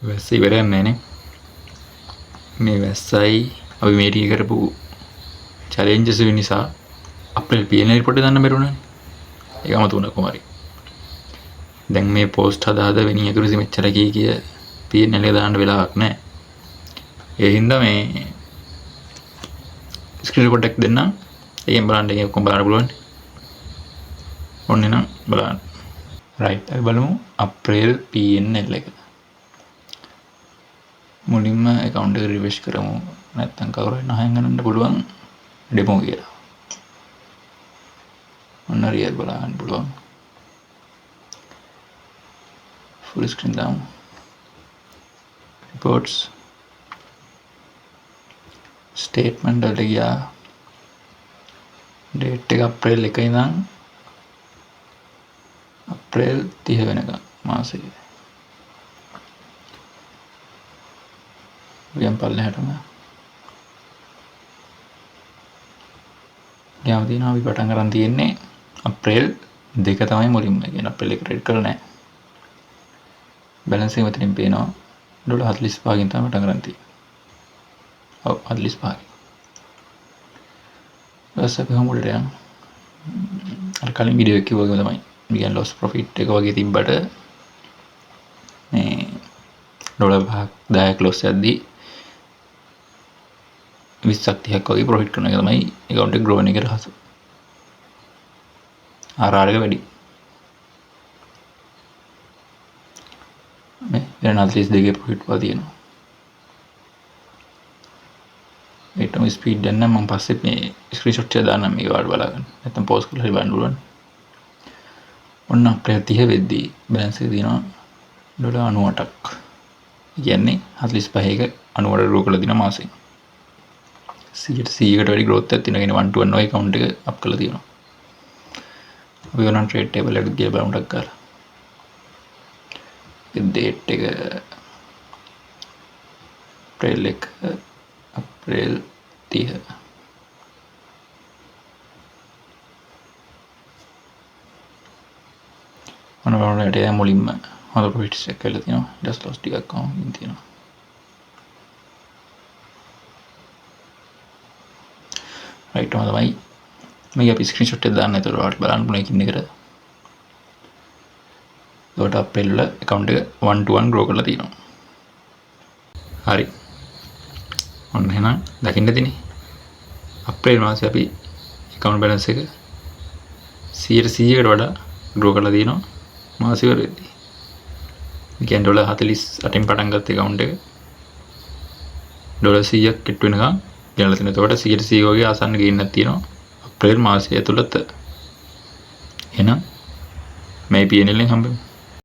වැස්ස ඉවරයක් නෑනේ. මේ වැස්සයි අපි මේ ටික කරපු චැලෙන්ජස් නිසා අප්‍රේල් PNL report එක දාන්න බැරි වුණානේ. ඒක අමතක වුණා කොහොම හරි. දැන් මේ පෝස්ට් හදා හදා වෙනින් ඇතුළේ මෙච්චර කී කිය PNL එක දාන්න වෙලාවක් නෑ. ඒ හින්දා මේ ස්ක්‍රීන් රෙකෝඩ් එකක් දෙන්නම්. ඒකෙන් බලන්න ඒක ඔක්කොම බලන්න පුළුවන්. ඔන්න එහෙනම් බලන්න. රයිට් අපි බලමු අප්‍රේල් PNL එක. මුලින්ම ඇකවුන්ට් එක රිෆ්‍රෙෂ් කරමු. නැත්තම් කවුරු හරි නහයෙන් ගන්න පුළුවන් ඩෙමෝ කියලා. ඔන්න රියල් බලා ගන්න පුළුවන්. ෆුල් ස්ක්‍රීන් දාමු. රිපෝට්ස් ස්ටේට්මන්ට් වලට ගියා. ඩේට් එක අප්‍රේල් 1 ඉඳන් අප්‍රේල් 30 වෙනකම් මාසෙ. ගියම් පල්ලෙහාටම. ගියාම තියෙනවා අපි පටන් අරන් තියෙන්නේ අප්‍රේල් 2 තමයි මුලින්ම. ඒ කියන්නේ අප්‍රේල් 1 ට්‍රේඩ් කරලා නැහැ. බැලන්ස් එක මෙතනින් පේනවා. ඩොලර් 45කින් තමයි පටන් අරන් තියෙන්නේ. ඔව් 45කින්. ඊට පස්සේ අපි කොහොම උඩට යමු. අර කලින් වීඩියෝ එකේ කිව්වා වගේම තමයි. මේ කියන්නේ ලොස් ප්‍රොෆිට් එක වගේ තිබ්බට මේ ඩොලර් 5ක් 10ක් ලොස් යද්දී 20ක් 30ක් වගේ ප්‍රොෆිට් කරන එක තමයි ඇකවුන්ට් එක ග්‍රෝ වෙන එකේ රහස. RR එක වැඩි. මේ වෙන 42 ප්‍රොෆිට් වල තියෙනවා. ඒකටම ස්පීඩ් දැන් නම් මම පස්සේ මේ ස්ක්‍රීන්ෂොට් එක දාන්නම් මේක ඔයාලට බලා ගන්න. නැත්තම් පෝස්ට් කරලා හරි බලන්න පුළුවන්. ඔන්න අප්‍රේල් 30 වෙද්දී බැලන්ස් එක තියෙනවා ඩොලර් 98ක්. ඒ කියන්නේ 45 එක 98 ග්‍රෝ කරලා තියෙනවා මාසෙන්. 100කට වැඩි ග්‍රෝත් එකක් තියෙනවා. කියන්නේ 1 to 1 වගේ ඇකවුන්ට් එක අප් කරලා තියෙනවා. අපි ඕනනම් ට්‍රේඩ් ටේබල් එකට ගිහලා බලමු ටක් ගාලා. ඒ ඩේට් එක අප්‍රේල් 1 අප්‍රේල් 30. ඔන්න බලන්න යටේ දැන් මුලින්ම හොඳ ප්‍රොෆිට්ස් එකක් ඇවිල්ලා තියෙනවා. ඊට පස්සේ ලොස් ටිකක් ආවම ඉතින් තියෙනවා. රයිට් ඔහොම තමයි. මේක අපි ස්ක්‍රීන්ෂොට් එකක් දාන්න. එතකොට ඔයාලට බලන්න පුළුවන් එකින් එකට. එතකොට අප්‍රේල් වල ඇකවුන්ට් එක 1 to 1 grow කරලා තියෙනවා. හරි. ඔන්න එහෙනම් දකින්න තියෙන්නේ. අප්‍රේල් මාසේ අපි ඇකවුන්ට් බැලන්ස් එක 100කට වඩා ග්‍රෝ කරලා තියෙනවා මාස ඉවර වෙද්දී. ඒ කියන්නේ ඩොලර් 48න් පටන් ගත්ත ඇකවුන්ට් එක ඩොලර් 100ක් කිට්ටු වෙනකන් ගෙනලා තියෙනවා. එතකොට 100 වගේ ආසන්න ගේන් එකක් තියෙනවා අප්‍රේල් මාසය ඇතුළත. එහෙනම් මේ PNL එකෙන් හම්බෙමු.